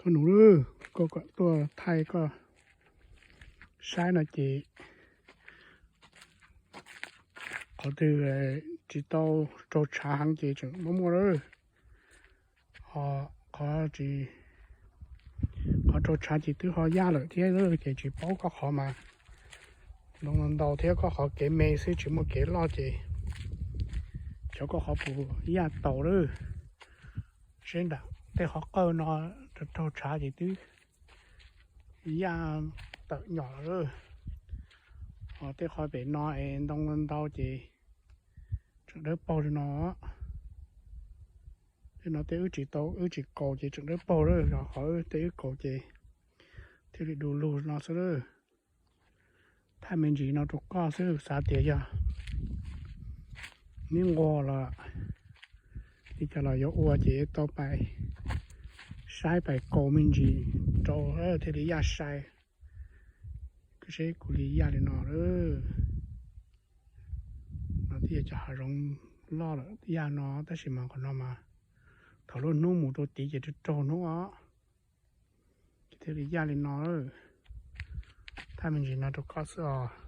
Ua nus lawm, koj kom tuaj thaij koj saib no ces qhov twg tsis tau raug tshav heev ces tseem muaj muaj lawm. Ho qhov raug tshav ces twb ho yaj lawm thiab, ces tsis paub koj qhov mas. Ntoo ntau thiab koj qhov kev me xwb tsis muaj kev loj ces xyov koj qhov puas yaj tau lawm. Seb nram tej qhov qawj no raug tshav ces twb yaj tawm nyom lawm. Ho tej qhov pem no es ntoo ntau ces tseem dawb paug li no. Tej no tej wb tsis tau, wb tsis kaus ces tseem dawb paug lawm, qhov tej wb kaus ces thiaj li du lug no xwb lawm. Thaij me ntsis no rau koj xwb, xav tias yog neb nquag los li cas los yuav ua ces tau pais saib pais kaus me ntsis rau thiaj li yaj sai. Koj seb kuv li yaj li no lawm. No twb yog cov hav zoov loj lawm yaj no, tab sis mas qhov no mas thaum lub hnub mus rau tid ces raug raug hnub os. Ces thiaj li yaj li no. Thaij me ntsis no rau koj xwb os.